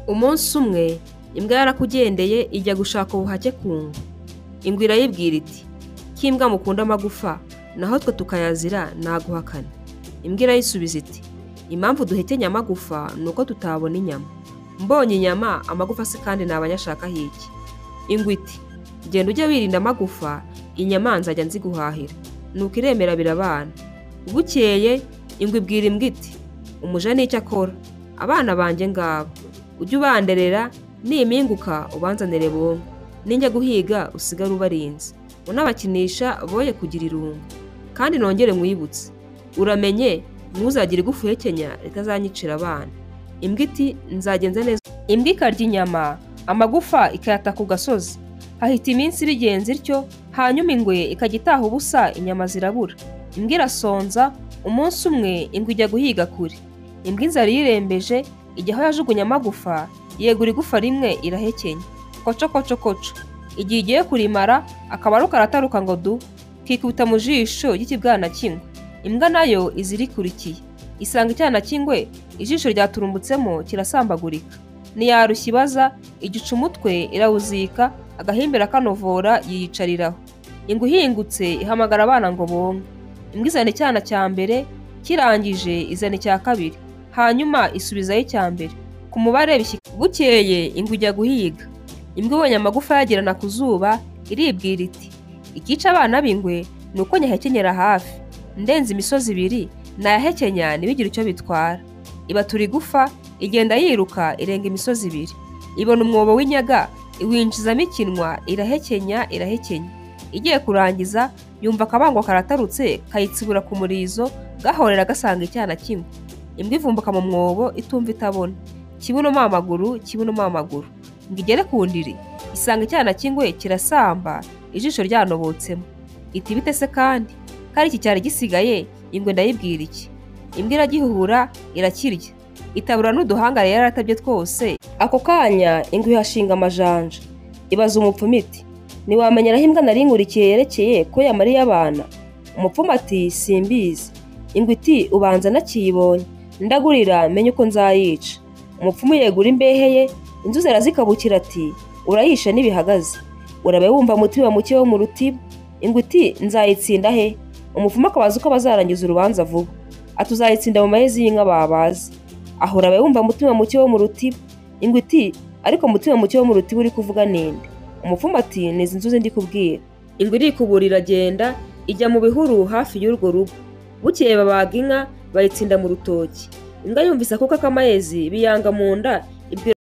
Umunsi umwe imbwa yarakugendeye ijya gushaka ubuhake ku ngwe. Ingwe irayibwira iti "Ko imbwa mukunda amagufa naho twe tukayazira naguhakana." Imbwa irayisubiza iti "Impamvu duhekenya amagufa ni uko tutabona inyama. Mbonye inyama amagufa se kandi naba nyashakaho iki?" Ingwe iti "Genda ujye wirinda amagufa, inyama nzajya nziguhahira." Nuko iremera birabana. Bukeye ingwe ibwira imbwa iti "Umuja n'icyo akora, abana banjye ngabo, ujye ubanderera, nimpinguka ubanzanire bonke, ninjya guhiga usigare ubarinze, unabakinisha boye kugira irungu. Kandi nongere nkwibutse, uramenye ntuzagire igufa uhekenya ritazanyicira abana." Imbwa iti "Nzagenza neza." Imbwa ikarya inyama, amagufa ikayata ku gasozi. Hahita iminsi bigenza ityo, hanyuma ingwe ikajya itaha ubusa inyama zirabura. Imbwa irasonza, umunsi umwe ingwe ijya guhiga kure. Imbwa inzara iyirembeje, ijya aho yajugunye amagufa, yegura igufa rimwe irahekenya. Koco koco koco. Igihe igiye kurimara, akabaru karataruka ngo du, kikubita mu jisho ry'ikibwana cy'ingwe. Imbwa nayo iza irikurikiye. Isanga icyana cy'ingwe, ijisho ryaturumbutsemo kirasambagurika. Ntiyarushya ibaza, igica umutwe irawuzika, agahimbi irakanovora yiyicariraho. Ingwe ihingutse ihamagara abana ngo bonke. Imbwa izana icyana cya mbere, kirangije izana icya kabiri, hanyuma isubizayo icya mbere. Ku mubare bishyika. Bukeye ingwe ijya guhiga. Imbwa ibonye amagufa yagirana ku zuba, iribwira iti "Ikica abana b'ingwe ni uko nyahekenyera hafi, ndenze imisozi ibiri nayahekenya ntibigire icyo bitwara." Ibatura igufa, igenda yiruka irenga imisozi ibiri. Ibona umwobo w'inyaga, iwinjizamo ikinwa, irahekenya irahekenya. Igiye kurangiza yumva akabango karatarutse kayitsibura ku murizo, gahorera gasanga icyana cy'ingwe. Imbwa ivumbuka mu mwobo itumva itabona. Kibuno mpa amaguru, kibuno mpa amaguru. Ngo igere ku ndiri, isanga icyana cy'ingwe kirasamba, ijisho ryanobotsemo. Iti "Bite se kandi? Ko ari iki cyari gisigaye, ingwe ndayibwira iki?" Imbwa iragihuhura irakirya. Itabura n'uduhanga yari yaratabye twose. Ako kanya ingwe ihashinga amajanja. Ibaza umupfumu iti "Ntiwamenyera aho imbwa nari nkurikiye yerekeye ko yamariye abana?" Umupfumu ati "Simbizi." Ingwe iti "Ubanza nakiyibonye, ndagurira menye uko nzayica." Umupfumu yegura imbehe ye, inzuzi arazikabukira ati "Urayisha ntibihagaze, urabe wumva mutima muke wo mu rutiba." Ingwe iti "Nzayitsinda he?" Umupfumu akabaza uko bazarangiza urubanza vuba. Ati "Uzayitsinda mu mahezi y'inka babaze." Aho urabe wumva mutima muke wo mu rutiba. Ingwe iti "Ariko mutima muke wo mu rutiba uri kuvuga ninde?" Umupfumu ati "Ni izi nzuzi ndi kubwira." Ingwe irikubura iragenda, ijya mu bihuru hafi y'urwo rugo. Bukeye babaga inka bayitsinda mu rutoki. Imbwa yumvise akuka k'amayezi biyanga mu nda, ibwira